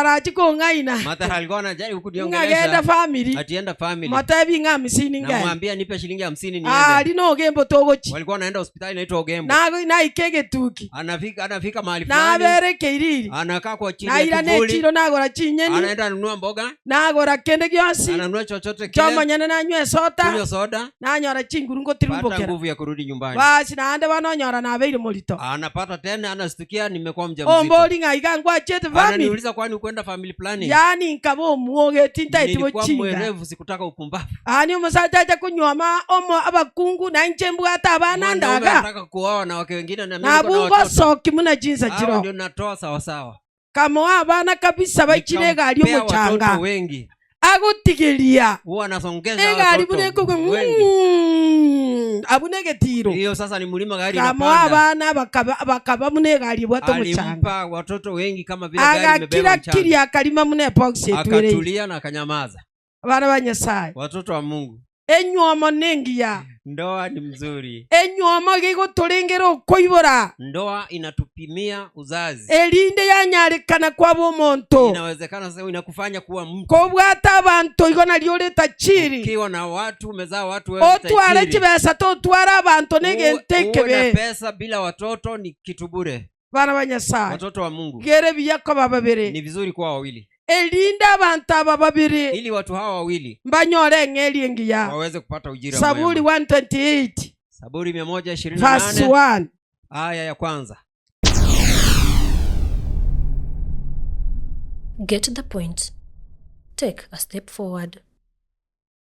Matarachi kong'aina. Matara alikuwa anajaribu Ng'a kuniongelesha genda family. ati enda family. Motebi ng'a hamsini ngende. Namwambia nipe shilingi hamsini niende. Ari na Ogembo togochi. Walikuwa wanaenda hospitali inaitwa Ogembo. Nago naika egetuki. Anafika anafika mahali fulani. Nabera ekeiriri. Anakaa kwa chini ya Nairana kivuli. echiro nagora chinyeni. Anaenda anunua mboga. Nagora kende gionsi. Ananunua chochote kile. Kiomonyene nanywa esota. Kunywa soda. Nanyora chinguru Pata ngotirumbokera. nguvu ya kurudi nyumbani. Basi naende bono onyora nabeire morito. Anapata tena anastukia nimekuwa mjamzito. Ombori ng'a iga ngwachete family. Ananiuliza kwani ukwenda family planning? Yaani nkaba omwogeti ntaeti Nilikuwa bochinga. mwerevu sikutaka upumbavu. Yaani omosacha acha konywoma omo abakungu na inche mbwate abana Mwanaume ndaga. anataka kuoa wanawake wengine na mimi niko na Nabwo watoto. ngosoki buna chinsa Hao chiro. ndio natoa sawa sawa. Kamoa abana kabisa baichire egari Nikampea omochanga. watoto wengi. Agotigeria Huwa anasongeza egari buna watoto ekogwa wengi. mm, abwo negetiro. Hiyo sasa ni mlima gari Kamoa inapanda. abana bakaba bakaba buna egari ebwate omochanga. Alimpa watoto wengi kama vile gari imebeba Agakira mchanga. kiri akarima buna ebox etwereire. Akatulia na akanyamaza. Abana ba Nyasaye. Watoto wa Mungu. Enywomo nengiya. Ndoa ni mzuri. Enywomo iga egotorengera okoibora. Ndoa inatupimia uzazi. Erinde yanyarekana kwaba omonto. Inawezekana sasa inakufanya kuwa mtu. Kobwate abanto igo nario ore tajiri. Ukiwa na watu umezaa watu wewe ni Otware tajiri. chibesa totware abanto Uwe, negento uwe na ekebe. pesa bila watoto ni kitu bure. Abana ba Nyasaye. Watoto wa Mungu. Iga ere buya koba babere. Ni vizuri kuwa wawili. Erinde abanto aba babere Ili watu hawa wawili mbanyore eng'eria engiya. waweze kupata ujira Saburi mwema. 128 Saburi verse 128 1. aya ya kwanza. Get the point. Take a step forward.